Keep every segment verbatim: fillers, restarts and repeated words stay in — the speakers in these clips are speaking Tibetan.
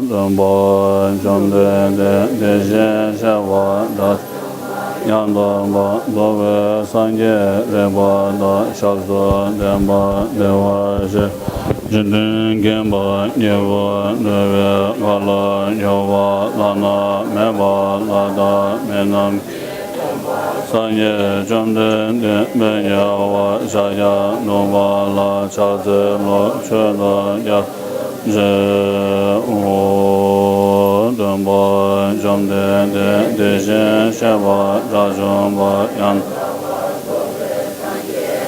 སྟོན་པ་བཅོམ་ལྡན་འདས་དེ་བཞིན་གཤེགས་པ་དགྲ་བཅོམ་པ་ཡང་དག་པར་རྫོགས་པའི་སངས་རྒྱས་རིག་པ་དང་ཞབས་སུ་ལྡན་པ་བདེ་བར་གཤེགས་པ་འཇིག་རྟེན་མཁྱེན་པ་སྙིང་པོར་འདུལ་བའི་བཀའ་ལ་སྦྱོར་བ་བླ་ན་མེད་པ་ལྷ་དང་མི་རྣམས་སངས་རྒྱས་བཅོམ་ལྡན་འདས་དཔལ་རྒྱལ་བ་ཤཱཀྱ་ཐུབ་པ་ལ་ཕྱག་འཚལ་ལོ། མཆོད་དོ་སྐྱབས་སུ་མཆི། ཨོ། སྟོན་པ་བཅོམ་ལྡན་འདས་དེ་བཞིན་གཤེགས་པ་དགྲ་བཅོམ་པ་ཡང་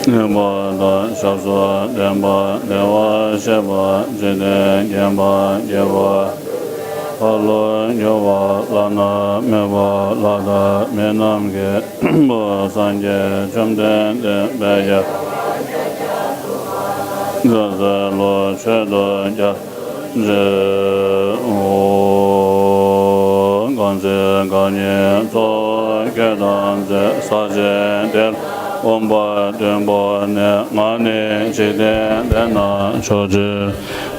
དག་པར་རྫོགས་པའི་སངས་རྒྱས་རིག་པ་དང་ཞབས་སུ་ལྡན་པ་བདེ་བར་གཤེགས་པ་འཇིག་རྟེན་མཁྱེན་པ་སྙིང་པོར་འདུལ་བའི་བཀའ་ལ་སྦྱོར་བ་བླ་ན་མེད་པ་ལྷ་དང་མི་རྣམས་ཀྱི་སངས་རྒྱས་བཅོམ་ལྡན་འདས་དཔལ་རྒྱལ་བ་ཤཱཀྱ་ཐུབ་པ་ལ་ཕྱག་འཚལ་ལོ། མཆོད་དོ་སྐྱབས་སུ་མཆི། ཨོ། གང་ཚེ་རྐང་གཉིས་གཙོ་བོ་ཁྱོད་བལྟམས་ཚེ། ས་གཞི་འདི་ལ་འོངས་པ་དུས་འཁོར་ནས། ང་ནི་འཇིག་རྟེན་འདི་ན་མཆོག་ཅེས།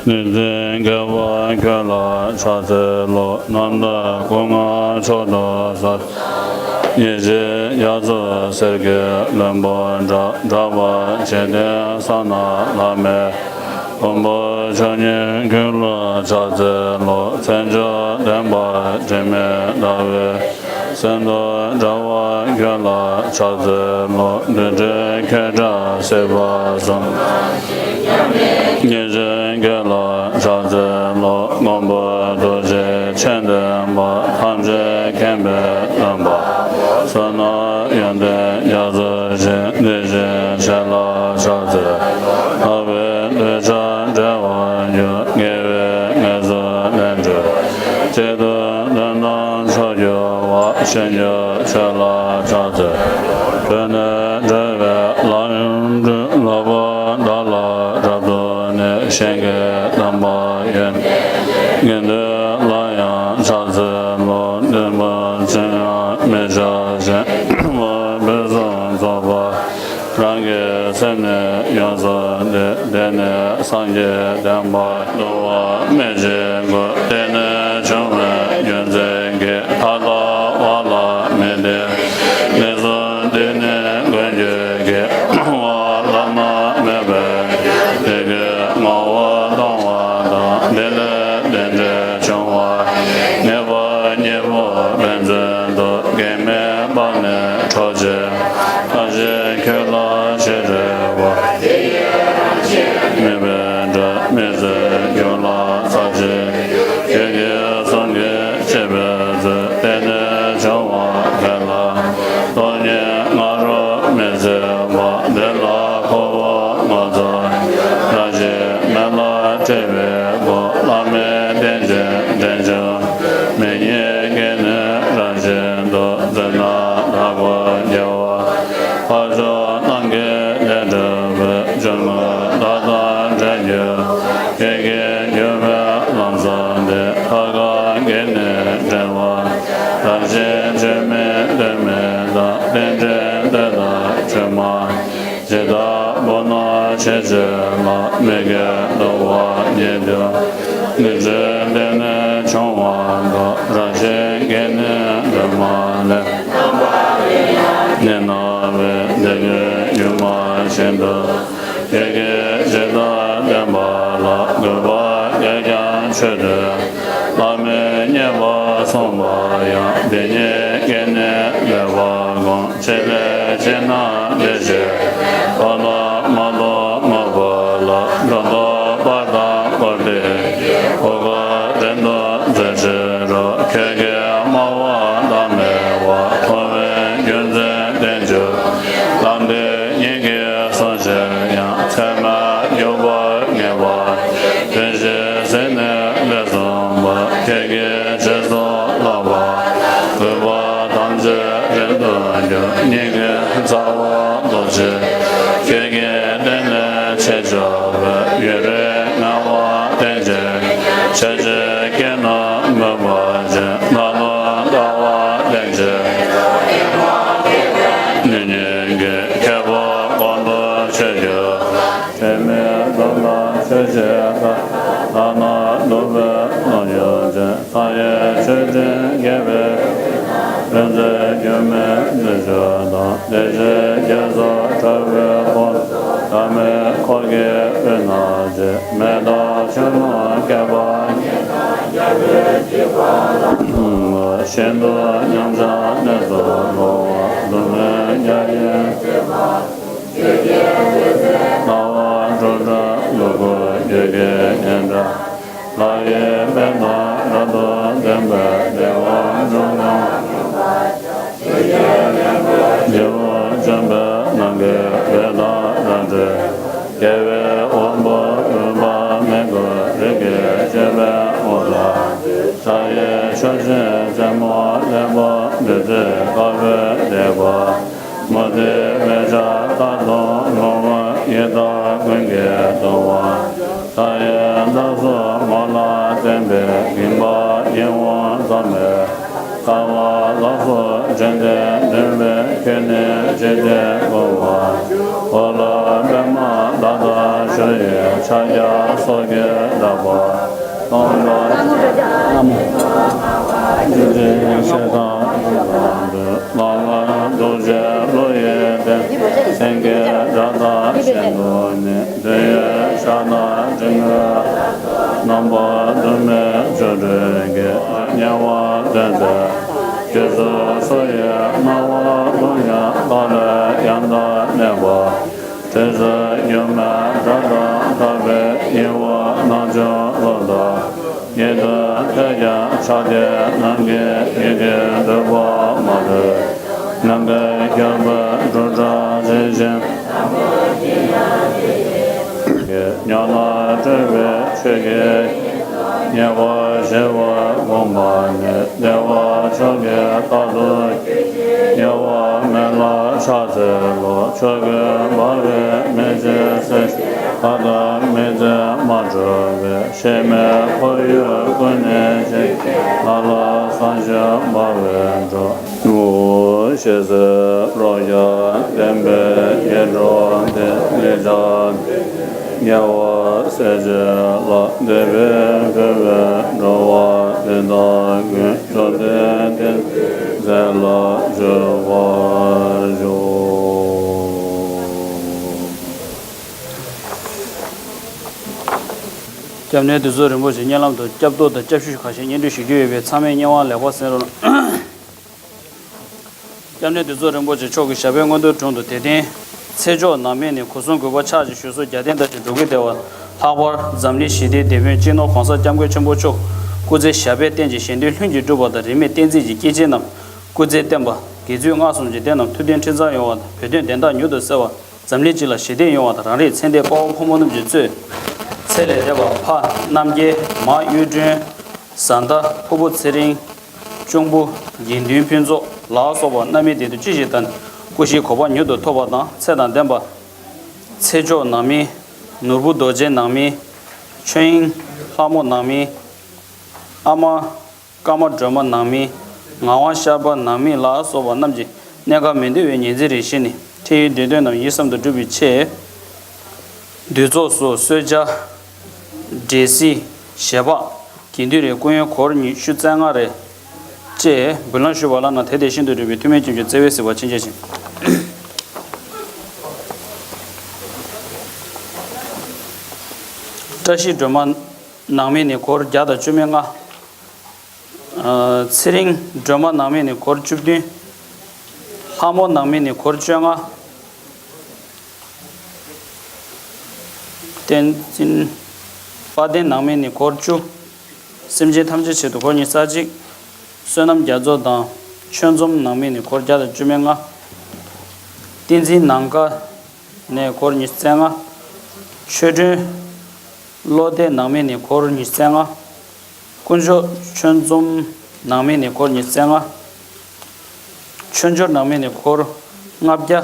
གནོད་སྦྱིན་དགྱེས་པ་ཁྱོད་ལ་ཕྱག་འཚལ་ལོ། རྣམ་དག་སྐུ་མངའ་མཆོག་ཏུ་གསལ། ཡེ་ཤེས་རྒྱ་མཚོ་གསེར་གྱི་ལྷུན་པོ་འདྲ། གྲགས་པ་འཇིག་རྟེན་གསང་སྔགས་བླ་མེད་མགོན་པོ་མཆོག་བརྙེས་ཁྱོད་ལ་ཕྱག་འཚལ་ལོ། མཚན་མཆོག་ལྡན་པ་དྲི་མེད་ཟླ་བའི་ཟེའུ་འབྲུ་འདྲ་བ་ཁྱོད་ལ་ཕྱག་འཚལ་ལོ། རྡུལ་བྲལ་ཁྱོད་འདྲ་སྲིད་པ་གསུམ། ཉེར་བཞི་ཁྱོད་ལ་ཕྱག་འཚལ་ལོ། མགོན་པོ་ཐུགས་རྗེ་ཆེ་ལྡན་པ། ཐམས་ཅད་མཁྱེན་པའི་སྟོན་པ། བསོད་ནམས་ཡོན་ཏན་རྒྱ་མཚོ་ཆེ། དེ་བཞིན་གཤེགས་ལ་ཕྱག་འཚལ། ལྷག་པའི་གདུལ་བྱ་བསྒྲལ་བར་འགྱུར། དགེ་བའི་དངོས་སུ་ལེན་གྱུར། གཅིག་ཏུ་འདུན་དང་མཆོག་གྱུར་པ། ཞིང་བཅུ་ཆོས་ལ་ཕྱག་འཚལ། གྲོལ་ནས་གྲོལ་བའི་ལམ་ཡང་སྒྲུབ། ལྷག་པར་བདག་ལ་རབ་ཏུ་གནས། ཞིང་གི་དམ་པ་ཡོན་ཏན་དགེ་འདུན་ལ་ཡང་ཕྱག་འཚལ་ལོ། བདུད་དཔུང་ཆེན་ཡང་མི་བྱ་ཞིང་། དབང་པོའི་ཕུན་སུམ་ཚོགས་པ་རང་གི་སེམས་ནི་ཡོངས་སུ་འདུལ། དེ་ནི་སངས་རྒྱས་བསྟན་པ་འདུལ་བ་མི་བྱེད་དགོས། དེ་ནི་འབྱུང་བའི་རྒྱུ་མཚན་གྱིས། མཐའ་དག་དབང་ལ་མི་ལྟོས། དེ་གསུམ་འདི་ནི་མགོན་ཁྱོད་ཀྱི། དབང་བླ་ན་མེད་པའི་དེ་ཀའི་ངོ་བོ་སྟོང་པ་དང་། དེ་ལས་རྟེན་འབྲེལ་འབྱུང་བ་ངེས་པ་གཉིས་པོ་ཕན་ཚུན་དུ། གེགས་མེད་པ་ནི་གྲོགས་བྱེད། བདག་གཞན་ཁྱོད་ལ་ཞེ་འགྲས་པ། མི་ཕན་དགྲ་མི་བརྩི་ཁྱོད་ལ་ཚར་གཅིག་ཁྱོད་ཀྱིས་བསམ་གྱིས་བྱས་པའི་ཚུལ། དེ་ནི་འབྱུང་བ་འཕེལ་ལ་སྟོང་ཉིད་ང་རོ་མི་བརྩི་བ། དེ་ལ་ཁོ་བོ་ངོ་ཚ། རང་བཞིན་མེད་ལ་བཀྲི་བའི་སྒོ། བླ་མེད་རྟེན་ཅན་འདྲེན་བྱེད་མི་ཉིད་ཀྱིས་ནི། རང་བཞིན་དུ་བརྩིས་ན་བདག་ཀུན་དགེ་བ། འཕགས་མཆོག་རྣམས་ཀྱིས་ལེགས་བསྒྲུབས་པའི། སྦྱོར་དངོས་བདག་དང་འབྲེལ་གྱུར། ཁྱེད་ཀྱིས་བསྒྱུར་བའི་ལམ་བཟང་འདི། ཐབས་གང་གིས་ནི་འབྲེལ་བ། རང་བཞིན་བཅོས་མིན་ལྡོག་མིན་དང་། རྟེན་འབྲེལ་འདོད་དང་འབྱུང་མ་ཡིན། ཇི་ལྟར་བུ་སྣོད་ཆེ་ཆུང་ལ། མི་དགེ་བསྡུ་བ་ཉིད་དུ། ནི་ཆོས་འདི་ནི་འབྱུང་བ་དང་། རང་བཞིན་གྱིས་ནི་འདུས་མ་ལེགས། ནི་རྣམ་པའི་འདི་ནི་ཡུལ་མ་བཞིན་དུ། ཁྱེད་ཀྱིས་ཇི་ལྟར་བསྟན་པ་ལ། གུས་པ་བསྐྱེད་ཀྱང་ཆོས་ཐོས། བླ་མེད་བརྙས་པ་སོང་བ་ཡང་། དེ་ཉིད་ཀྱིས་ནི་ལེགས་པར་བསྒོམ། ཅི་ལས་ཕྱི་ནང་འདུས་བྱས། རྟོག་དང་མ་རྟོགས་དངོས་པོ་ལ། སྒྲོ་འདོགས་པ་དང་བསྐོར་ཏེ། གོ་སྐབས་རིང་དུ་མཛོད་ཕྱིར་རོ། ཁྱོད་ཀྱིས་སྨྲ་བ་བདག་མེད་པ། མཐོང་བའི་རྒྱུ་མཚན་བསྟན་གྱུར། ལམ་འདི་ཉིད་ཀྱིས་བཟུང་ཕྱིར་ཡང་། ཚད་མར་འཇུག་པར་ངེས་པ། དོན་གཞི་ཟིན་ནས་ལེགས་གསུངས་པ། ཁྱེད་ཀྱིས་རྗེས་སུ་བསླབ་པ། གུས་པ་ཐམས་ཅད་རིང་དུ་གྱུར། སྙིང་གི་རྩ་བ་རྟོགས་ཕྱིར། ཁྱེད་ཀྱིས་བསྟན་ནས་ཆེས་ཆེ་བའི། ཡུན་རིང་ངལ་བ་བསྟེན་ཕྱིར། ཆོས་ཀྱི་སྐྱེས་རྣམས་མོས་པ་ཅན། ངན་སློང་ལྟ་བ་བསྟེན་ཕྱིར། ཉོན་མོངས་ཀྱི་ཁྱད་པར་གོང་དུ་ཆོད་གྱུར། དྲན་མེད་འཛུམ་དང་ཆོས་བྱེད་དགའ། ལག་ན་གདུག་པའི་རྣམ་འགྱུར། རིང་རྒྱལ་བའི་རིག་འཛིན་སྒྱུ་མའི་རྫུ་འཕྲུལ་དང་། བདེ་གཤེགས་རྒྱ་མཚོ་དྲ་བའི་དབང་། ཟབ་མོའི་འཁོར་གྱི་དབུས་ན་བཞུགས། མེ་ཏོག་ཆུང་ངུ་བསྐལ་པ་ཉིད་དང་། ཤིན་ཏུ་མཉམ་གཞག་གནས་སུ་ལྷུང་བ། སྡུག་བསྔལ་རྒྱ་ཆེན་ལྟ་བ་སྒྲུབ་པའི་ལུ་གུ་རྒྱུད་ཀྱི་སྙན་གྲགས། ལྷ་ཡི་དཔལ་དང་རབ་ཏུ་ལྡན་པའི་བདེ་བ་འབྱུང་ཡང་། རྗེ་བོ་འཇམ་པའི་ནམ་མཁའི་འོད་དང་རང་གྲོལ། རྒྱལ་བའི་དབང་པོ་འོད་དཔག་མེད་ཀུན་རིག་གེ་བརྗོད་པའི་དབང་དང་། ས་ཡི་ཕྱོགས་བཞིའི་རྩེ་མོ་ལེགས་པར་བདུད་རྩིས་དཀར་པོས་བཏེགས་པ། མུ་ཏིག་མེ་བྱ་རྟ་དང་ལོང་བ་ཡི་དྭགས་ཀུན་གྱིས་གཏོར་བ། ས་ཡི་མདའ་སོགས་ངོ་ལ་བསྟན་པའི་གིང་པ་ཡིད་འོང་ཙམ་ལས། ཀ་བ་ལ་སོགས་འདྲེན་ཏེ་འདུལ་བའི་ཁྱོན་ནས་འཇིག་རྟེན་བསྐོར་བ། འོ་ལ་པདྨ་ཟླ་དང་ཞུ་ཡི་ཕྱག་རྒྱ་སོགས་ཀྱིས་བདག་པོ། སྟོང་པ་ཉིད་ཀྱི་ཞེ་སྡང་དུ། ལ་ལ་རྡོ་རྗེ་གླུ་ཡི་རྟེན། སེང་གེ་སྒྲ་དང་གཞན་དུ་ནི། འདོད་ཡོན་ཞགས་དང་མགྲིན་སྔོན། རྣམ་པ་དུ་མའི་ཆོ་འཕྲུལ་གྱིས། དམྱལ་བ་འདོད་མཛད་རྒྱུ་ཚོགས་སུ་ཡི། སྨྲ་བ་ཀུན་ཀྱང་བདག་ལས་ཡང་དག་གནས་པ། དྲི་ཟའི་སྒྱུ་མའི་སྒྲ་དང་བདག་པོའི་ཡིད་འོང་རྣམ་འབྱུང་གླུ་དང་། ཉི་ཟླ་ཐལ་ཀྱང་ཕྱག་རྒྱའི་ནམ་མཁའི་ཡུལ་གྱི་འགྲོ་བ་མ་ལུས། ནམ་མཁའི་ཁྱབ་པའི་འབྲུག་སྒྲ་ཇི་བཞིན། ཉོན་ལ་སྤྲུལ་པའི་ཆོས་ཀྱི་ཉེ་བར་ཞི་བར་བསྒོམ་པ་ནི། བདེ་བ་མཆོག་གི་རྟག་ཏུ་གཡོ་བ་མེད་ལ་ཕྱག་འཚལ་ལོ། ཆོས་ཀུན་འབར་བའི་མེ་ལྕེ་སེར། ཁ་དོག་མི་བརྩི་མ་འཁྲུལ་བའི། གཤེད་མའི་ཁོར་ཡུག་ཀུན་ནས་ཞི། ལ་ལ་སངས་རྒྱས་འབར་བའི་འགྲོ། ཞེས་སོགས་རོ་བརྒྱ་ལྡན་པའི་སྐྱེ་འགྲོ་འདི། ལེགས་སྦྱར་རྒྱལ་བ་སྲས་བཅས་ལ། འདུད་པས་ཕུལ་བའི་འགྲོ་བ་འདི་དག་ཀུན། བཅོམ་ལྡན་འདས་ཀྱི་སྲས་ལ་འཇུག་པར་ཤོག། སྐྱབས་གནས་བདུད་རྩི་རིན་པོ་ཆེ་སྙན་ལམ་དུ་སྐྱབས་འགྲོ་དང་སྐྱབས་ཞུ་ཁ་ཤས་སྙན་སྒྲོན་ཞུ་རྒྱུ་ཡོད་པས། ཚང་མས་སྙན་དབང་ལེགས་པར་གསན་རོགས་གནང་། སྐྱབས་གནས་བདུད་རྩི་རིན་པོ་ཆེ་མཆོག་གི་ཞབས་པད་མངོན་མཐོའི་དྲུང་དུ། དད་ལྡན་ཚེ་མཆོག་ནང་མི་ནས་གོ་གསུང་གུས་པ་ཕྱག་བཞེས་ཞུ་གསོལ་རྒྱ་སྟོན་དང་བཅས་འགྲོ་ཀུན་བདེ་བ། ལྷག་པར་འཛམ་གླིང་ཞི་བདེའི་དེད་དཔོན་སྤྱི་ནོར་༸གོང་ས་༸སྐྱབས་མགོན་ཆེན་པོ་མཆོག་སྐུ་ཚེ་ཞབས་པད་བརྟན་ཅིང་གཞན་དོན་ལྷུན་གྱིས་གྲུབ་པ་དང་། རིས་མེད་བསྟན་འཛིན་གྱི་སྐྱེས་ཆེན་རྣམས་སྐུ་ཚེ་བརྟན་པ། དགེ་ཚུལ་སྔགས་གསུམ་གྱི་སྡེ་རྣམས་ཐུབ་བསྟན་འཁྲི་འཛིན་ཡོང་བ་དང་། བོད་དོན་བདེན་མཐའ་མྱུར་དུ་གསལ་བ། འཛམ་གླིང་སྤྱི་ལ་ཞི་བདེ་ཡོང་བ་དང་། རང་རེའི་ཚེ་འདས་དཔའ་བོ་ཕོ་མོ་རྣམས་ཀྱི་གཙོས་ཚེ་ལས་འདས་པ་ཕ་རྣམ་རྒྱལ། མ་གཡུ་སྒྲོན། བཟའ་ཟླ་ཕུར་བུ་ཚེ་རིང་། གཅུང་པོ་དགེ་འདུན་ཕུན་ཚོགས་ལ་སོགས་པ་རྣམ་སྨིན་བདེ་སྡུག་ཅི་ཞིག་དང་། སྐུ་བཞིའི་གོ་འཕང་མྱུར་དུ་ཐོབ་པ་དང་། ཚེ་དང་ལྡན་པ། ཚེ་མཆོག་ནང་མི། ནོར་བུ་རྡོ་རྗེ་ནང་མི། ཆོས་དབྱིངས་ལྷ་མོ་ནང་མི། ཨ་མ་ཀརྨ་སྒྲོལ་མ་ནང་མི། ངག་དབང་ཤར་པ་ནང་མི་ལ་སོགས་པ་རྣམས་ཀྱི་གནས་སྐབས་མི་འདོར་བའི་ཉི་འཛིན་རེ་བཞེས་ནས། འཕྲིན་ཡིག་འདི་དོན་རྣམས་ཡིད་གསུམ་དུ་འགྲུབ་པའི་ཆེད། འདུས་ཚོགས་སུ་གསོལ་ཇ། འབྲས་སིལ། ཞལ་འབག་དགེ་འདུན་རེ་སྐུ་ཡོན་སྒོར་ཉི་ཤུ་རྩ་ལྔ་རེ་བཅས་འབུལ་ལམ་ཞུས་པ་ལ་ན། དེ་དེ་བཞིན་དུ་འགྲུབ་པའི་ཐུགས་སྨོན་སྐྱབས་འཇུག་བརྩེ་བས་གཟིགས་པར་བྱིན་གྱིས་བརླབ་ཅིང་། བཀྲ་ཤིས་སྒྲོལ་མ་ནང་མི་ནས་སྒོར་བརྒྱ་དང་བཅུ་མེད་ལྔ། ཚེ་རིང་སྒྲོལ་མ་ནང་མི་ནས་སྒོར་བཅུ་བདུན། ལྷ་མོ་ནང་མི་ནས་སྒོར་བཅོ་ལྔ། བསྟན་འཛིན་དཔལ་ལྡན་ནང་མི་ནས་སྒོར་བཅུ། སེམས་ཅན་ཐམས་ཅད་ཆེད་དུ་སྒོར་ཉི་ཤུ་རྩ་གཅིག། བསོད་ནམས་རྒྱ་མཚོ་དང་ཆོས་འཛོམས་ནང་མི་ནས་སྒོར་བརྒྱ་དང་བཅུ་མེད་ལྔ། བསྟན་འཛིན་ནམ་མཁའ་ནས་སྒོར་ཉི་ཤུ་རྩ་ལྔ། ཆོས་སྒྲོན་བློ་བདེ་ནང་མི་ནས་སྒོར་ཉི་ཤུ་རྩ་ལྔ། དཀོན་མཆོག་ཆོས་འཛོམས་ནང་མི་ནས་སྒོར་ཉི་ཤུ་རྩ་ལྔ། ཆོས་འབྱོར་ནང་མི་ནས་སྒོར་ལྔ་བརྒྱ།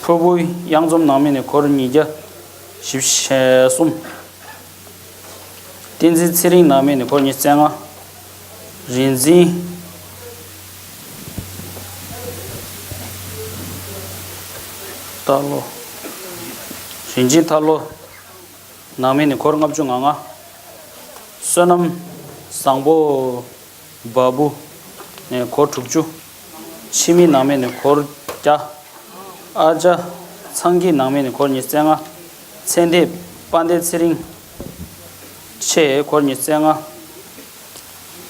ཕུར་བུ་གཡང་འཛོམས་ནང་མི་ནས་སྒོར་ཉིས་བརྒྱ་བཞི་བཅུ་ཞེ་གསུམ། བསྟན་འཛིན་ཚེ་རིང་ནང་མི་ནས་སྒོར་ཉི་ཤུ་རྩ་ལྔ། རིག་འཛིན་སྟག་ལོ། རིག་འཛིན་སྟག་ལོ་ནང་མི་ནས་སྒོར་ལྔ་བཅུ་ང་ལྔ། བསོད་ནམས་བཟང་པོ་བ་བུ་ནས་འཁོར་དྲུག་ཅུ། འཆི་མེད་ནང་མི་ནས་འཁོར་བརྒྱ། ཨ་ཅག་ཚང་སྐྱིད་ནང་མི་ནས་འཁོར་ཉི་ཤུ་རྩ་ལྔ། ཚེ་འདས་དཔལ་ལྡན་ཚེ་རིང་མཆེད་འཁོར་ཉི་ཤུ་རྩ་ལྔ།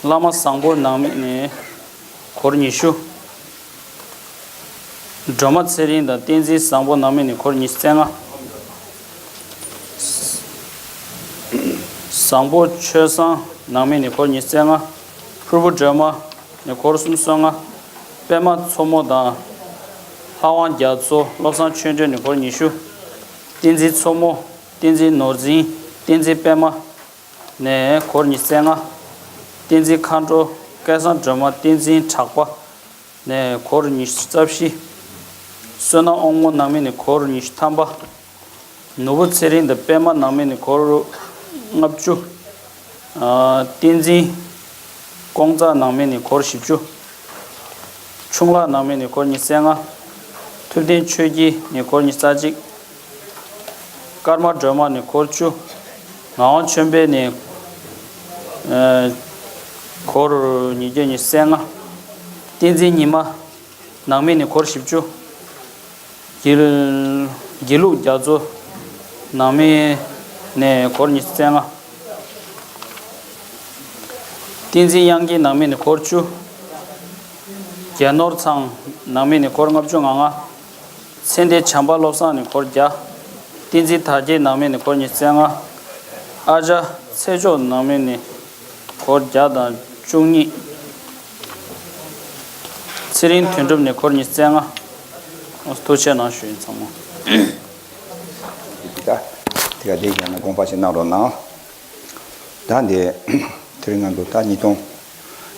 བླ་མ་བཟང་པོ་ནང་མི་ནས་འཁོར་ཉི་ཤུ། སྒྲོལ་མ་ཚེ་རིང་དང་བསྟན་འཛིན་བཟང་པོ་ནང་མི་ནས་འཁོར་ཉི་ཤུ་རྩ་ལྔ། བཟང་པོ་ཆོས་བཟང་ནང་མི་ནས་འཁོར་ཉི་ཤུ་རྩ་ལྔ། ཕུར་བུ་སྒྲོལ་མ་ནས་འཁོར་སུམ་ཅུ་སོ་ལྔ། པད་མ་མཚོ་མོ་དང་ལྷ་དབང་རྒྱ་མཚོ་བློ་བཟང་ཆོས་སྒྲོན་ནས་འཁོར་ཉི་ཤུ། བསྟན་འཛིན་མཚོ་མོ། བསྟན་འཛིན་ནོར་འཛིན། བསྟན་འཛིན་པད་མ། ནས་འཁོར་ཉི་ཤུ་རྩ་ལྔ། བསྟན་འཛིན་མཁའ་འགྲོ། སྐལ་བཟང་སྒྲོལ་མ། བསྟན་འཛིན་གྲགས་པ། ནས་འཁོར་ཉི་ཤུ་རྩ་བཞི། བསོད་ནམས་དབང་མོ་ནང་མི་ནས་འཁོར་ཉི་ཤུ་ཐམ་པ། ནོར་བུ་ཚེ་རིང་དང་པད་མ་ནང་མི་ནས་འཁོར་ལྔ་བཅུ། ཨ། བསྟན་འཛིན་ཀོང་ཙ་ནང་མི་ནས་འཁོར་བཞི་བཅུ། ཆུང་ལགས་ནང་མི་ནས་འཁོར་ཉི་ཤུ་རྩ་ལྔ། ཐུབ་བསྟན་ཆོས་སྐྱིད་ནས་འཁོར་ཉི་ཤུ་རྩ་གཅིག། ཀརྨ་སྒྲོལ་མ་ནས་འཁོར་བཅུ། ངག་དབང་ཆོས་འཕེལ་ནས། ཨ། འཁོར་ཉིས་བརྒྱ་ཉི་ཤུ་རྩ་ལྔ། བསྟན་འཛིན་ཉི་མ་ནང་མི་ནས་འཁོར་བཞི་བཅུ། དགེ་དགེ་ལུགས་རྒྱ་མཚོ་ནང་མི་ནས་འཁོར་ཉི་ཤུ་རྩ་ལྔ། བསྟན་འཛིན་དབྱངས་སྐྱིད་ནང་མི་ནས་འཁོར་བཅུ། རྒྱ་ནོར་ཚང་ནང་མི་ནས་འཁོར་ལྔ་བཅུ་ང་ལྔ། ཚེ་འདས་བྱམས་པ་བློ་བཟང་ནས་འཁོར་བརྒྱ། བསྟན་འཛིན་དར་རྒྱས་ནང་མི་ནས་འཁོར་ཉི་ཤུ་རྩ་ལྔ། ཨ་ཅག་ཚེ་མཆོག་ནང་མི་ནས་འཁོར་བརྒྱ་དང་བཅུ་གཉིས། ཚེ་རིང་དོན་གྲུབ་ནས་འཁོར་ཉི་ཤུ་རྩ་ལྔ། ཐུགས་རྗེ་གནང་ཞུ་ཡིན་ཚང་མ། ད་དེ་ག་དེ་ཡང་ན་དགོངས་པ་ཞིག་གནང་རོགས་གནང་། ད་འདི་དེ་རིང་ང་ཚོ་ད་ཉིས་སྟོང་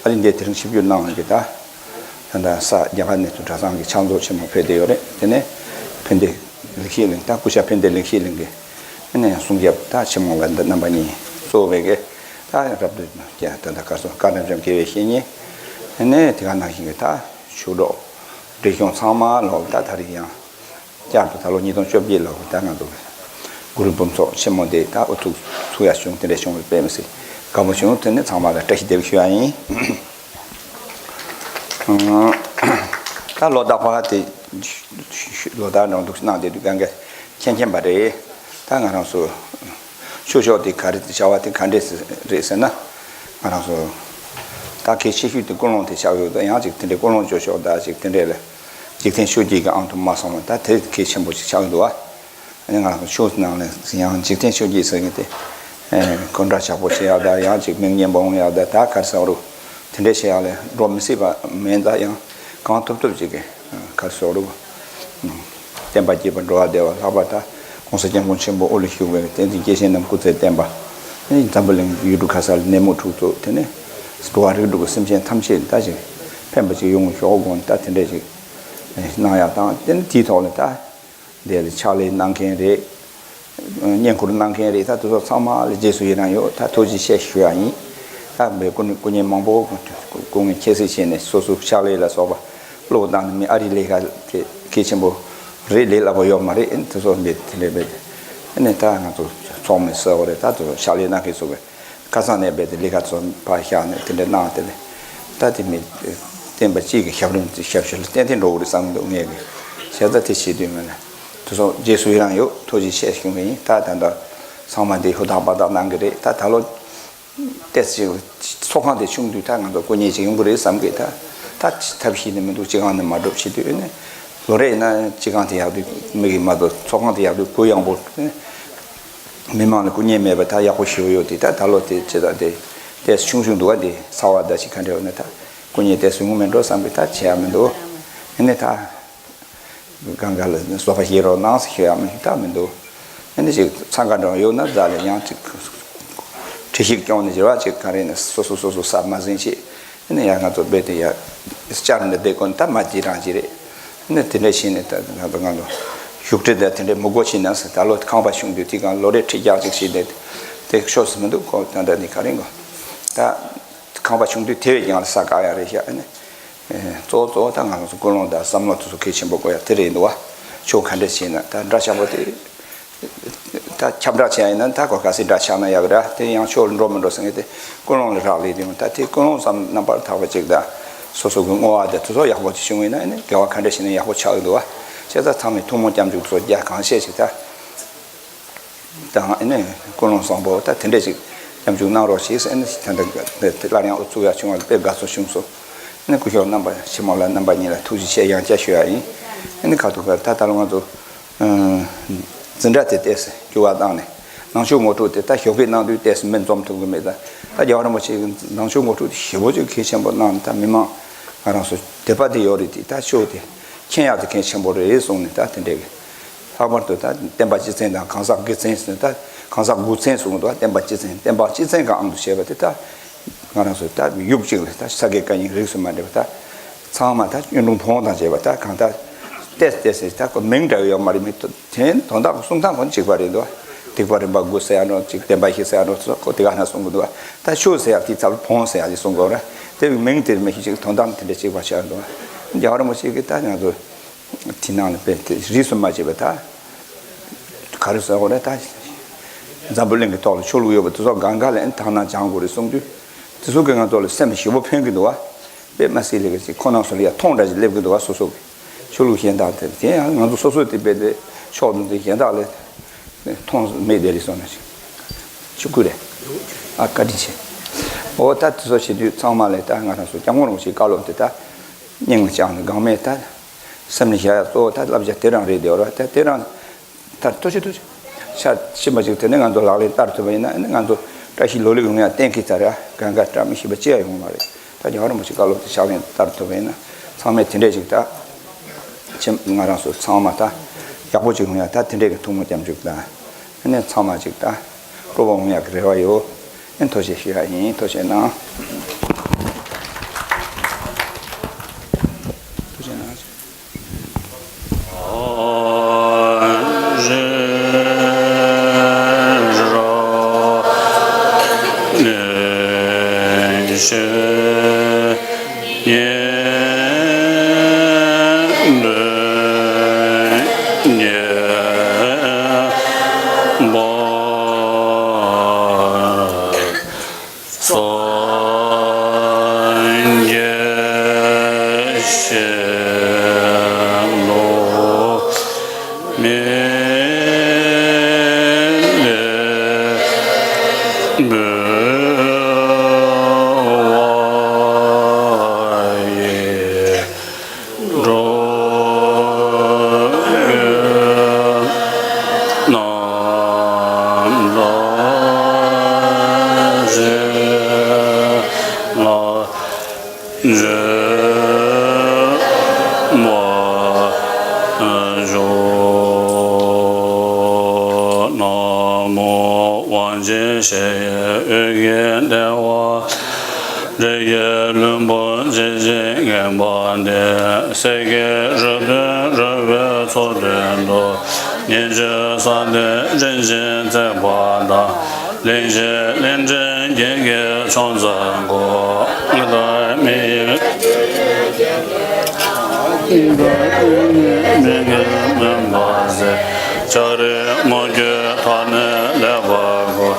ཨ་རི་འདི་དེ་རིང་ཆིབས་བསྒྱུར་གནང་གི་ད། ད་ད་ས་རྒྱ་གར་ནས་ཚུར་གྲྭ་ཚང་གི་ཕྱག་མཛོད་ཆེན་མོ་ཕེབས་བསྡད་ཡོད་རེད། དེ་ནས་ཕན་བདེ་ལེགས་བཤད་གླིང་ད་སྐུ་ཞབས་ཕན་བདེ་ལེགས་བཤད་གླིང་གི་ཨ་ནས་གསུང་རྒྱབ་ད་ཆེན་མོ་ལ་འདི་རྣམ་པ་གཉིས་གཙོ་བོ་བས་གི་ད་རབ་ཏུ་ཀྱ་ད་ད་ག་སོ་བཀའ་དྲིན་ཅན་དགེ་བའི་བཤེས་གཉེན་ཨ་ནས་དེ་ག་ནང་བཞིན་གི་ད་ཞུ་གྲོགས་བགྲེས་གཞོན་ཚང་མ་ལོག་ད་ད་རིང་ཡང་། བསྐྱར་དུ་ད་ལོ་ཉིས་སྟོང་བཅོ་བརྒྱད་ལོ་ད་ང་ཚོ་གུ་རུ་འབུམ་ཚོགས་ཆེན་མོ་འདི་ད་ཨུ་ཚུགས་ཚུགས་ཡ་བྱུང་དེ་འདྲ་བྱུང་བའི་དཔེ་མི་སྲིད་དགའ་པོ་བྱུང་། དེ་ནི་ཚང་མ་ལ་བཀྲ་ཤིས་བདེ་ལེགས་ཞུ་ཡ་ཡིན། ད་ལོ་ཟླ་ཕར་དེ་ལོ་ཟླ་ནང་འདུག་གནང་བསྡད་དུས་གང་ག་མཁྱེན་མཁྱེན་པ་རེད། ད་ང་རང་ཚོ་ཆོས་ཕྱོགས་དེ་ག་རེ་བྱ་བ་དེ་ག་འདྲས་རེད་ཟེར་ན། ང་རང་ཚོ་ད་གལ་ཆེ་ཤོས་དེ་ཀུན་སློང་དེ་ཆགས་ཡོད། ད་ཡང་ཅིག་དེ་འདྲའི་ཀུན་སློང་བཅོས་ཆོག་ད་ཅིག་དེ་འདྲས་ལ་འཇིག་རྟེན་ཆོས་བརྒྱད་ཀྱི་ཨང་དུ་མ་སོང་བ་ད་དེ་གལ་ཆེན་པོ་ཅིག་ཆགས་ཡོད་འདུག་བ། ཨ་ནི་ང་རང་ཚོ་ཆོས་ནང་ལ་ཡང་འཇིག་རྟེན་ཆོས་བརྒྱད་ཟེར་མཁན་དེ་ཨེ་གོམས་འདྲིས་ཆགས་པོ་བྱེད་ཡག་ད་ཡང་ཅིག་མི་སྙན་པོ་འོང་ཡག་ད་ད་ག་རེ་ཟེར་རུ་དེ་འདྲས་བྱེད་ཡག་ལ་འགྲོ་མི་སྲིད་པ་མེད། ད་ཡང་གང་ཐུབ་ཐུབ་ཅིག་གི་ག་རེ་ཟེར་རུ་བསྟན་པ་རྒྱས་པ་འགྲོ་བ་བདེ་བ་ལྷག་པ་ད་༸གོང་ས་༸སྐྱབས་མགོན་ཆེན་པོ་དབུ་ལ་བཞུགས་པའི་བསྟན་འཛིན་སྐྱེས་ཆེན་རྣམས་སྐུ་ཚེ་བརྟན་པ། ཨ་ནི་འཛམ་བུ་གླིང་ཡུལ་གྲུ་ག་ས་ལ་ནད་མུག་འཁྲུག་རྩོད་དེ་ནས་འགྲོ་བ་རིགས་དྲུག་གི་སེམས་ཅན་ཐམས་ཅད་ད་ཅིག་ཕན་པ་ཅིག་ཡོང་ཆོག་དགོངས་ད་དེ་འདྲས་ཅིག་གནང་ཡག་དང་དེ་ནས་དེའི་ཐོག་ལ་ད། དེ་ལ་ཕྱག་ལས་གནང་མཁན་རེད། བསྙེན་བཀུར་གནང་མཁན་རེད། ད་དེ་ཚོ་ཚང་མ་ལ་རྗེས་སུ་ཡི་རང་ཡོད། ད་ཐུགས་རྗེ་ཆེ་ཞུ་ཡག་ཡིན། ད་བའི་སྐུ་སྐུ་ཉིད་མང་པོ་སྐུ་ངལ་ཁྱད་བསད་བྱས་ནས་སོ་སོ་ཕྱག་ལས་ལ་སོགས་པ་བློ་བཏང་ནས་མི་ཨ་རི་ལས་ཀ་དེ་གལ་ཆེན་པོ་རེད། ལས་སླ་པོ་ཡོད་མ་རེད། དེ་ཚོ་འདི་དེ་འདྲས་བས་ཨ་ནི་ད་ང་ཚོ་ཚོགས་མི་གསལ་བོ་རེད། ད་དེ་ཚོ་ཕྱག་ལས་གནང་མཁན་ཚོ་གི་ཁ་སང་ནས་རྦད་དེ་ལས་ཀ་ཚོ་ཕར་བཞག་ནས་དེ་འདྲ་གནང་། དེ་ལས་ད་དེ་མི་བསྟན་པ་སྤྱི་གི་ཞབས་རིམ་ཞབས་ཞུ་ལ་ཏན་ཏན་འགྲོ་གི་རེད་བསམ་གྱི་འདུག་ངས་གི་བྱས་ཙང་དེ་བྱེད་དུས་མིན་ལ་དེ་ཚོ་རྗེས་སུ་ཡི་རང་ཡོད། ཐུགས་རྗེ་ཆེ་ཞུ་གི་ཡིན། ད་ད་ལྟ་ཚང་མ་འདི་ཧུར་ཐག་འབད་ཐག་གནང་གི་རེད། ད་ད་ལོ་ཏོག་ཙམ་ཚོགས་ཁང་དེ་ཆུང་དུས་ད་ང་ཚོ་སྐུ་ཉིད་ཅིག་ཡོང་གི་རེད་བསམ་གི་ད་ད་ཐབས་ཤེས་ནི་མི་འདུག་སྤྱི་ཁང་ནི་མ་འགྲུབ་བྱེད་དུས་ནི་ལོ་རེ་ཡིན་ན་སྤྱི་ཁང་དེ་ཡག་དུས་མི་གི་མ་གཏོགས་ཚོགས་ཁང་དེ་ཡག་དུས་གུ་ཡངས་པོ། མི་མང་ལ་སྐུ་ཉིད་མེད་པ་ད་ཡག་པོ་ཞེ་པོ་ཡོད་དེ། ད་ད་ལོ་དེ་ཇི་ལྟར་དེ་ཏོག་ཙམ་ཆུང་ཆུང་འདུག་ག་དེ་ཚ་བ་ད་ཅིག་ག་འདྲ་ཡོད་ན་ད་སྐུ་ཉིད་ཏོག་ཙམ་ཡོང་གི་མེད་འགྲོ་བསམ་གི་ད་བྱེད་ཡག་མི་འདུག་ཨ་ནི་ད་གང་ག་ལ་བཟོད་པ་བཞེས་རོགས་གནང་ཟེར་ཞུ་ཡག་མི་ད་མི་འདུག་ཨ་ནི་ཅིག་འཚང་ཁ་འདྲ་ཡོད་ན་རྫ་ལ་ཡང་ཅིག་འཁྲི་ཤིག་སྐྱོང་ནས་བྱེད་པ་ཅིག་ག་རེ་ཡིན་ན་སོ་སོ་སོ་སོ་ས་མ་ཟིན་ཅིག་ཨ་ནི་ཡང་ང་ཚོ་རྦད་དེ་ཡ་བསྐྱར་ནས་བསྡད་དགོས་ན་ད་མ་བགྱིས་རང་བགྱིས་རེད། ཨ་ནི་དེ་འདྲ་བྱས་ནས་ད་ང་ཚོ་ང་ཚོ་བཞུགས་ཁྲི་དང་དེ་འདྲའི་མི་དགོས་བྱས་ན་ཟེར། ད་ལོ་ཁང་པ་ཆུང་དུས་དེ་གང་ལོ་རེ་ཁྲི་བརྒྱ་ཅིག་བྱས་ཏེ་དེ་ཤོར་སི་མི་འདུག་གོ་ད་ལྟ་ནི་ག་རེ་གོ་ད་ཁང་པ་ཆུང་དུས་དེ་བས་ཀྱང་ས་དགའ་ཡ་རེད་ཤག་ཨ་ནི་གཙོ་བོ་གཙོ་བོ་ད་ང་ཚོ་ཀུན་སློང་དང་བསམ་བློ་དེ་ཚོ་གལ་ཆེན་པོ་དགོས་ཡ་དེ་རེད་འདུག་བ། ཆོས་ག་འདྲ་བྱས་ན་ད་འདྲ་ཆགས་པོ་དེ། ད་ ད་ཁྱབ་བསྒྲགས་བྱས་ཡིན་ན་ད་གོ་ག་སྲིད་འདྲ་ཆགས་ན་ཡག་ར། དེ་ཡང་ཕྱོགས་འགྲོ་མི་འགྲོ་ཟེར་མཁན་དེ་ཀུན་སློང་ལ་རག་ལས་དེ་ཡང་ད་དེ་ཀུན་སློང་ཙམ་རྣམ་པར་དག་པ་ཅིག་དང་སོ་སོ་གི་བསྔོ་བ་དེ་དེ་ཚོ་ཡག་པོ་ཅིག་བྱུང་བ་ཡིན་ན་ཨ་ནི་དགེ་བ་ག་འདྲ་བྱས་ན་ཡག་པོ་ཆགས་ཀྱི་འདུག་བ། བྱས་ཙང་ཚང་མས་ཐུགས་སྨོན་སྐྱབས་འཇུག་ཚོ་རྒྱ་གང་ཤེས་ཤིག་ད་དང་ཨ་ནི་ཀུན་སློང་བཟང་པོ་ད་དེ་འདྲ་ཅིག་སྐྱབས་འཇུག་གནང་རོགས་ཞེས་ཨ་ནི་ད་ལྟ་སླར་ཡང་ཨུ་ཚུགས་ཡག་བྱུང་བ་ལ་དཔེ་དགའ་ཚོར་བྱུང་སོང་། ཨ་ནི་སྐུ་ཞབས་རྣམ་པ་ཆེན་མོ་ལ་རྣམ་པ་གཉིས་ལ་ཐུགས་རྗེ་ཆེ་ཡང་བསྐྱར་ཞུ་ཡག་ཡིན། ཨ་ནི་ཁ་ཐུག་པར་ད་ད་ལོ་ང་ཚོ། འཛིན་གྲྭ་དེ་ཏོག་ཙམ་འགྱུར་བ་བཏང་ནས་ནང་ཆོས་ངོ་སྤྲོད་དེ་ད་ཞོགས་ཀས་གནང་དུས་ཏོག་ཙམ་མི་འཛོམས་ཐུབ་ཀྱི་མེད་ད། ད་རྒྱལ་བ་རིན་པོ་ཆེ་གི་ནང་ཆོས་ངོ་སྤྲོད་དེ་ཞེ་པོ་ཅིག་གལ་ཆེན་པོ་གནང་ནས་ད་མི་མང་ང་རང་ཚོ་དད་པ་དེ་ཡོད་རེད་དེ་ད་ཆོས་དེ་མཁྱེན་ཡག་དེ་གལ་ཆེན་པོ་རེད་གསུངས་ནས་ད་དེ་འདྲས་གི། ལྷག་པར་དུ་ད་བསྟན་པ་སྤྱི་མཚན་དང་གང་ཟག་དགེ་མཚན་ཟེར་ནས་ད་གང་ཟག་དགུ་མཚན་གསུངས་འདུག་བསྟན་པ་སྤྱི་མཚན་བསྟན་པ་སྤྱི་མཚན་གང་དུ་བྱས་པ་དེ་ད། ང་རང་ཚོ་ད་ཡུག་གཅིག་ལ་ད་ས་དགེ་བཀའ་རྙིང་རིས་སུ་མ་འདྲེས་པ་ད་ཚང་མ་ད་གཡུང་དྲུང་བོན་དང་བཅས་པ་ད་གང་ད་ཏེས་ཏེས་ད་ཁོ་མིང་འདྲ་བ་ཡོད་མ་རེད། མི་དེ་དོན་དག་གསུང་སྟངས་ཁོ་གཅིག་པ་རེད་འདུག་སྡིག་པ་རིམ་པ་དགུ་ཟེར་ཡ་འགྲོ་གཅིག་བསྟན་པ་བཞི་ཟེར་ཡ་འགྲོ་ཚོ་ཁོ་དེ་ག་ན་གསུང་གི་འདུག་ད་ཆོས་ཟེར་ཡ་དེ་ཚབ་བོན་ཟེར་ཡ་ཅིག་གསུང་དགོས་རེད། དེ་མིང་དེར་མི་ཤེས་ཅིག་དོན་དག་དེ་འདྲ་གཅིག་པ་ཆགས་འདུག་རྒྱལ་བ་རིན་པོ་ཆེ་གིས་ད་ང་ཚོ། དེ་ནང་ལ་དཔེ་དེ་རིས་སུ་མ་ཆད་པ་ད། ག་རེ་ཟེར་དགོས་རེད་ད། འཛམ་བུ་གླིང་གི་ཐོག་ལ་ཆོས་ལུགས་ཡོད་པ་དེ་ཚོ་གང་ག་ལ་ཨེ་དག་སྣང་སྦྱང་དགོས་རེད་གསུངས་དུས། དེ་ཚོ་གིས་ང་ཚོ་ལ་སེམས་ཞེ་པོ་ཕན་གྱི་འདུག་བ། དཔེ་མ་སྲིད་ལས་ཀ་ཅིག་ཁོ་རང་ཚོ་ལ་ཡ་མཐོང་འདྲ་ཅིག་སླེབས་ཀྱི་འདུག་བ་སོ་སོ་གི། ཆོས་ལུགས་གཞན་དག་དེ་དེ་ཡང་ང་ཚོ་སོ་སོས་དེ་དཔེ་དེ་ཕྱོགས་དེ་གཞན་དག་ལ། མཐོང་མེད་དེ་རེད་སོང་ན་ཞིག་ཆུ་ཁུ་རེད། ཨ་བཀའ་དྲིན་ཆེ། འོ་ད་དེ་ཚོ་བྱེད་དུས་ཚང་མ་ལས་ད་ང་རང་ཚོ་སྐྱབས་མགོན་རིན་པོ་ཆེའི་བཀའ་སློབ་དེ་ད། སྙིང་ལ་བཅངས་ནས་འགག་མེད་ད། སེམས་ལ་བཞག་ཡ་གཙོ་བོ་ད་བསླབ་བྱ་དེ་རང་རེད་དེ་འོ་ར་ད་དེ་རང་། ད་ལྟོ་ཆེ་ལྟོ་ཆེ། ཤ་ཕྱིན་པ་ཅིག་དེ་ནས་ང་ཚོ་ལག་ལེན་བསྟར་ཐུབ་པ་ཡིན་ན་ཨ་ནི་ང་ཚོ་བཀྲ་ཤིས་ལོ་ལེགས་ཡོང་ཡ་གཏན་འཁེལ་ཚར་ར་གང་ག་བཀྲ་མི་ཤིས་པ་ཅི་ཡང་ཡོང་མ་རེད། ད་རྒྱལ་བ་རིན་པོ་ཆེ་བཀའ་སློབ་དེ་ཕྱག་ལེན་བསྟར་ཐུབ་པ་ཡིན་ན་ཚང་མས་དེ་འདྲས་ཅིག་ད། ཁྱེད་ང་རང་ཚོ་ཚང་མ་ད་ཡག་པོ་ཅིག་ཡོང་ཡ་ད་དེ་འདྲས་ཀྱི་ཐུགས་སྨོན་སྐྱབས་འཇུག་དང་། ཨ་ནི་ཚང་མ་ཅིག་ད་སྤྲོ་བོ་ཡོང་ཡ་གི་རེ་བ་ཡོད། ཨ་ནི་ཐུགས་རྗེ་ཞུ་ཡ་ཡིན། ཐུགས་རྗེ་གནང་། ཐུགས་རྗེ་གནང་། སངས་རྒྱས་ཞལ་ལུང་མི་ལས་འབུལ་བ་ཡི། འགྲོ་ཡི་རྣམ་ཐར་ཞལ་ལ་འཛིན་པར་ཤོག་ན་མོ་དབང་ཆེན་ཞི་བའི་དབྱིག་གི་ལྟེ་བ། རིགས་ཀྱི་བློན་པོ་ཇི་བཞིན་ངེས་པ་འདི། སྲས་ཀྱི་རུ་སྟོན་རོལ་པའི་མཚོ་སྟོན་དུ། ཉེར་སྤྱོད་ས་སྟེང་རིན་ཆེན་བརྩེགས་པ་དང་། གླིང་བཞི་གླིང་ཕྲན་བརྒྱད་ཀྱི་ཕྱོགས་མཚམས་ཀུན། བདག་མེད་མིག་གིས་མུན་པ་སེལ། ལྕགས་རི་མུ་ཁྱུད་མཐའ་ནས་ལེགས་པར་བརྐོས།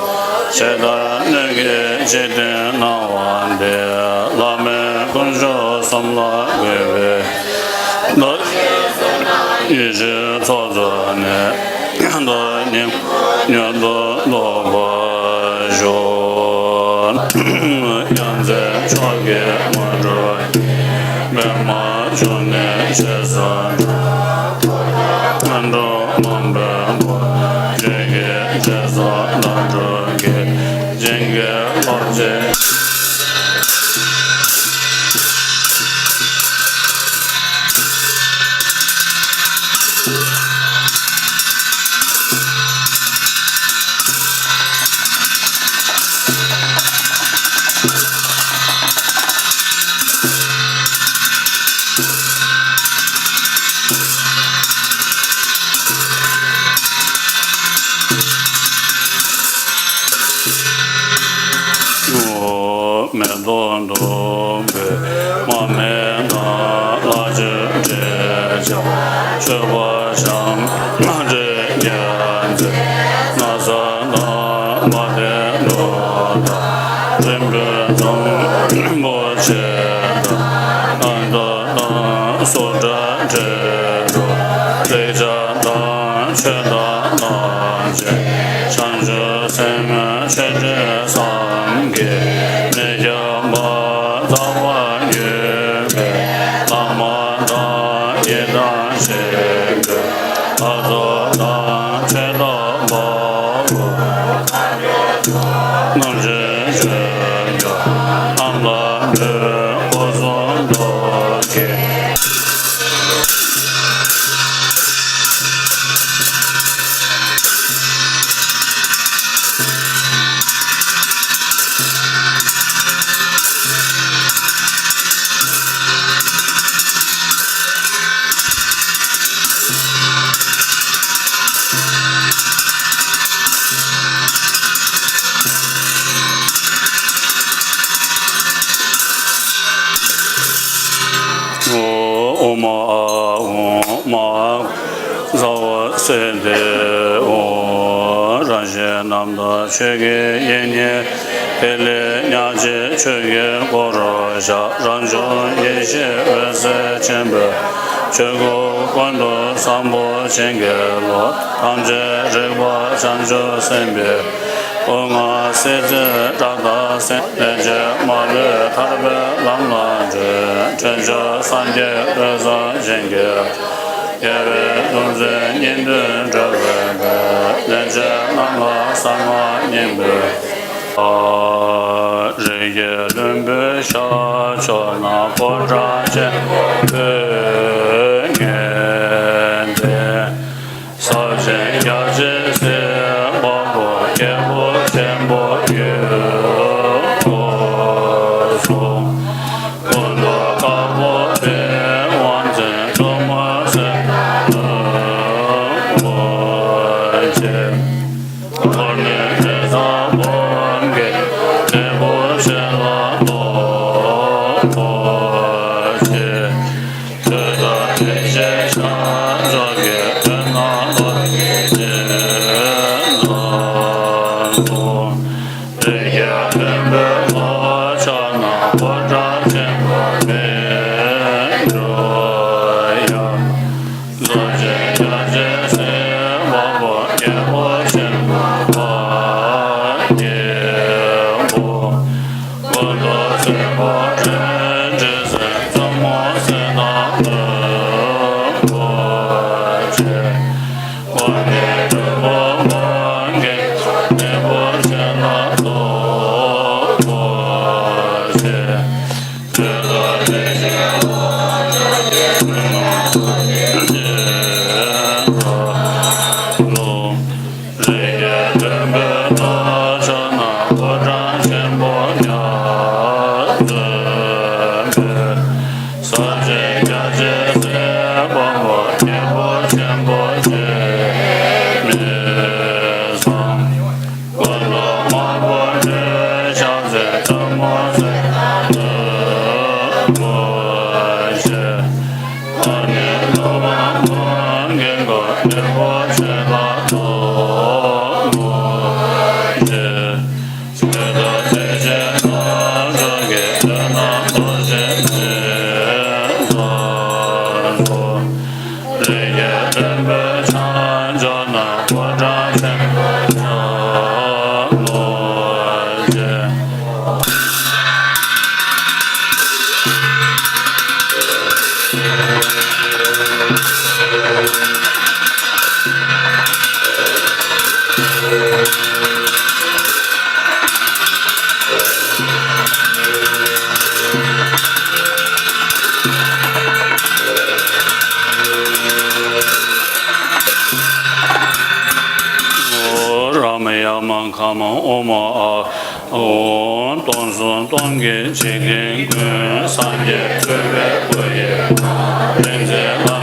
ཇི་ལྟར་སྣོད་ཀྱི་འཇིག་རྟེན་སྣང་བ་འདི། བླ་མེད་དཀོན་མཆོག་གསུམ་ལ་གུས་པས། བདག་ཡིད་ཀྱི་ཚོགས་རྫོགས་ནས། བདག་ཉིད་མྱུར་དུ་བཟློག་པར་ཤོག་ཡ་མཚན་མཆོག་གི་དངོས་གྲུབ་ཀྱིས། པདྨ་འབྱུང་གནས་རྗེས་སུ་འབྲང་། ངན་འགྲོ་མང་པོའི་མགོན། ཆོས་ཀྱི་རྗེས་སུ་བདག་སྒྲུབ་ཀྱིས། བྱིན་གྱིས་བརླབ་ཕྱིར། མེ་ཏོག་བདུག་སྤོས་མར་མེ་དང་། ལྷ་ཆོས་འབྲེལ་ཆགས་མཆོད་པ་བཤམས། སྣ་སྦྲེལ་རྒྱལ་མཚན་སྣ་ སུ་འདྲ་འདྲེ་རུ་རིགས་བརྒྱ་དང་ཆོས་དང་ལམ་གྱི་བྱང་ཆུབ་སེམས་ཆོས་འབྲེལ་བསམ་གྱིས་མི་ཁྱབ་པ་རྩ་བ་ཉིད་ཀྱི་བླ་མ་དང་ཡི་དམ་ཆོས་ཀྱི་ལྷ་ཚོགས་དང་ཆོས་དང་དཔའ་བོ། རྣམ་འདྲེན་ཆོས་སྐྱོང་རྣམས་ལ་འབུལ་སྐུ་གསུང་ཐུགས་ཀྱི། ཨོཾ་ཨཱཿཧཱུྃ་མ་ཧཱ་ཟ་ཝ་སེ་དེ་ཨོཾ། རང་བཞིན་རྣམ་དག་ཆོས་ཀྱི་དབྱིངས་ཉིད་ཐིག་ལེ་ཉག་གཅིག་ཆོས་ཀྱི་སྒོ་རུ་བཞག་རང་བྱུང་ཡེ་ཤེས་འོད་ཟེར་ཆེན་པོས་ཆོས་སྐུ་ཀུན་ཏུ་བཟང་པོ་བྱིན་གྱིས་རློབས། ཐམས་ཅད་རིག་པ་བྱང་ཆུབ་སེམས་དཔའི་སྐུ་ལྔ་སྲིད་རྩེ་བྲག་ལྟར་སེང་། ལན་ཅན་མ་ལུས་ཐར་པའི་ལམ་ལ་འགྲོ། འཕྲིན་བཅོམ་སངས་རྒྱས་ཐོས་བསམ་བྱིན་གྱིས། རྒྱལ་བའི་གདུང་འཛིན་གཉེན་འདུན་འགྲོ་བའི་དཔལ། ལན་ཅན་རྣམས་ལ་གསང་སྔགས་སྙིང་པོའི། རིགས་ཀྱི་བློན་པོའི་ཤར་ཕྱོགས་ན་ཕོ་བྲང་ཆེན་པོའི་ངོས་ཏེ། ཟབ་ཅིང་རྒྱ་ཆེ་སའི་དབང་པོ་རྒྱལ་པོ་ཆེན་པོ་ཡོད་དོ་གསུངས། སྐུ་མདོག་དཀར་པོ་པདྨ་འཛིན་གཙོ་མོ་སེར་སྣ་ལྟ་བུ་ཆེ། འཁོར་ནི་དྲི་ཟ་འབུམ་གྱི་འབྲས་བུ་ཆེ་ལ་སྟོབས་པོ་ཆེ། ཐོད་ཐོད་ཕྲེང་ཞེས་བྱ་མཆོག་གི་ཐོད་རྣམས་ལོ་ཆེན་ཙམ་དུ། རིགས་ཀྱི་བློན་པོའི་ལྷོ་ཕྱོགས་ན་ཕོ་བྲང་ཆེན་པོ་མི་འགྲོ་ཡང་། རྫོགས་ཆེན་རྒྱ་ཆེ་སའི་དབང་པོ་རྒྱལ་པོ་ཆེན་པོ་ཨ་ཏི་པོ། སྐུ་མདོག་སེར་པོ་སྤྲིན་བྲིས་སེར་མཚོ་མོ་སེར་སྣ་ལྟ་བུ་ཆེ། འཁོར་ནི་སྤྲུལ་པ་འབུམ་གྱི་འབྲས་བུ་ཆེ་ལ་སྟོབས་པོ་ཆེ། ཐོད་ཐོད་ཕྲེང་ཞེས་བྱ་མཆོག་གི་ཐོད་རྣམས་ལོ་ཆེན་ཙམ་དུ། རིགས་ཀྱི་བློན་པོའི་ལྷོ་ཕྱོགས་ན་ཕོ་བྲང་ཆེན་པོ་ཉག་གཙོས་པའི། ཟབ་ཅིང་རྒྱ་ཆེ་སའི་དབང་པོ་རྒྱལ་པོ་ཆེན་པོ་ཆེ་མི་བཟང་། སྐུ་མདོག་དམར་པོ་སྤྲིན་ཤར་སེར་མཚོ་མོ་སེར་སྣ་ལྟ་བུ་ཆེ། འཁོར་ནི་ཀླུ་དབང་འབུམ་གྱི་འགོ་འབྲས་བུ་ཆེ་ལ་སྟོབས་པོ་ཆེ། ཐོད་ཐོད་ཕྲེང་ཞེས་བྱ་མཆོག་གི་ཐོད་རྣམས་ལོ་ཆེན་ཙམ་དུ། རིགས་ཀྱི་བློན་པོའི་བྱང་ཕྱོགས་ན་ཕོ་བྲང་ཆེན་པོ་ལོ་ཆེ། ཨོཾ་རཱ་མ་ཡ་མ་ཁཱ་མ་ཨོཾ་ཨཱཿཧཱུྃ། སྟོང་གསུམ་སྟོང་གི་འཇིག་རྟེན་ཀུན། སངས་རྒྱས་སྤྲུལ་པའི་སྐུ་ཡི་ཁམས། རིག་འཛིན་ལྷ་